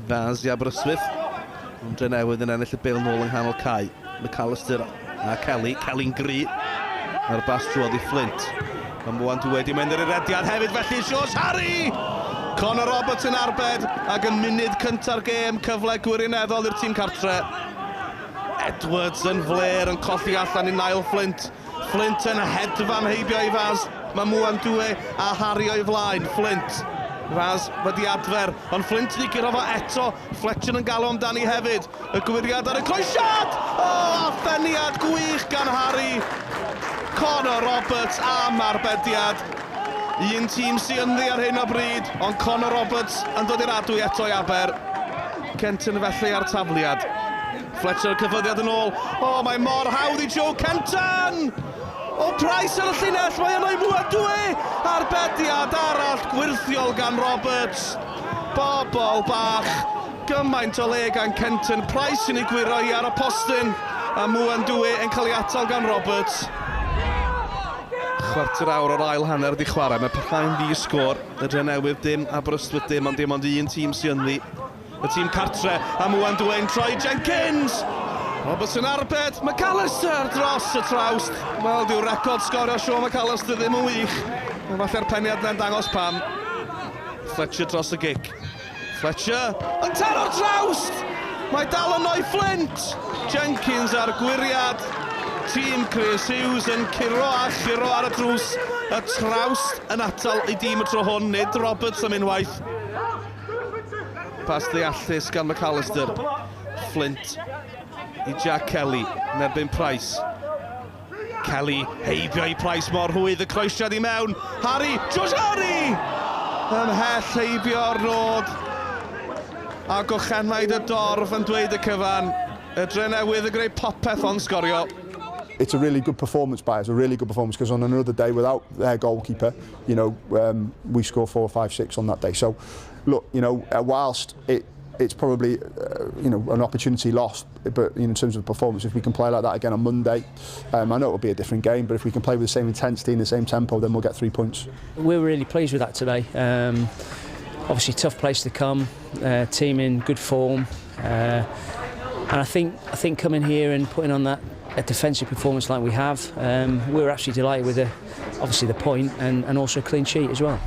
Fas i Aberystwyth. Ond Drenewydd yn ennill y bêl nôl yng nghanol cae. McAllister a Kelly. Kelly'n gry. Mae'r bas drwodd i Flint. Mae Mwan wedi mynd ar ei rediad hefyd felly George Harry! Connor Roberts yn arbed ac yn munud cynta'r gêm cyfle gwirioneddol i'r tîm cartre. Edwards yn fler yn colli allan i Niall Flint. Flint yn hedfan heibio i Faz. Mae Mwan Dwe a Harry o'i flaen. Flint. Faz wedi adfer, ond Flint wedi guro fo eto. Fletcher yn galw amdani hefyd. Y gwyriad ar y croesiad! O, a pheniad gwych gan Harry. Connor Roberts am arbediad. Un tîm sy'n ynddi ar hyn o bryd, ond Connor Roberts yn dod i'r adwy eto i Aber. Kenton felly ar tafliad. Fletcher cyffyrddiad yn ôl. O, mae mor hawdd i Joe Kenton! O, Price ar y llinell, mae yno i Mwan Dwe! Arbediad arall gwyrthiol gan Roberts. Bobol bach, gymaint o le gan Kenton. Price yn ei gwyro hi ar y postyn, a Mwan Dwe yn cael ei atal gan Roberts. Chwarter awr o'r ail hanner wedi chwarae. Mae parhau'n ddi sgôr. Y Drenewydd dim, Aberystwyth dim, ond dim ond un tîm sy'n ynddi. Y tîm cartre, a Mwan Dwy'n troi Jenkins! Roberts yn arbed, McAllister dros y trawst. Wel, dyw'r record sgorio Sean McAllister ddim yn wych. Ond falle'r peniad na'n dangos pam. Fletcher dros y gic. Fletcher yn taro'r trawst! Mae dal yno i Flint! Jenkins ar gwyriad. Tîm Chris Hughes yn curo a churo ar y drws. Y trawst yn atal ei dîm y tro hwn, nid Roberts am unwaith. Pas ddeallus gan McAllister. Flint i Jack Kelly yn erbyn Price. Kelly heibio i Price mor rhwydd, y croesiad i mewn. Harry, George Harry! Ymhell heibio'r nod. A gochenaid y dorf yn dweud y cyfan. Y Drenewydd yn gwneud popeth ond sgorio. It's a really good performance by us, a really good performance, because on another day without their goalkeeper, we score 4, 5, 6 on that day. So, look, whilst it's probably an opportunity lost, but in terms of performance, if we can play like that again on Monday, I know it'll be a different game, but if we can play with the same intensity and the same tempo, then we'll get 3 points. We're really pleased with that today. Obviously, tough place to come, team in good form, and I think coming here and putting on that a defensive performance like we have, we're actually delighted with the point and also a clean sheet as well.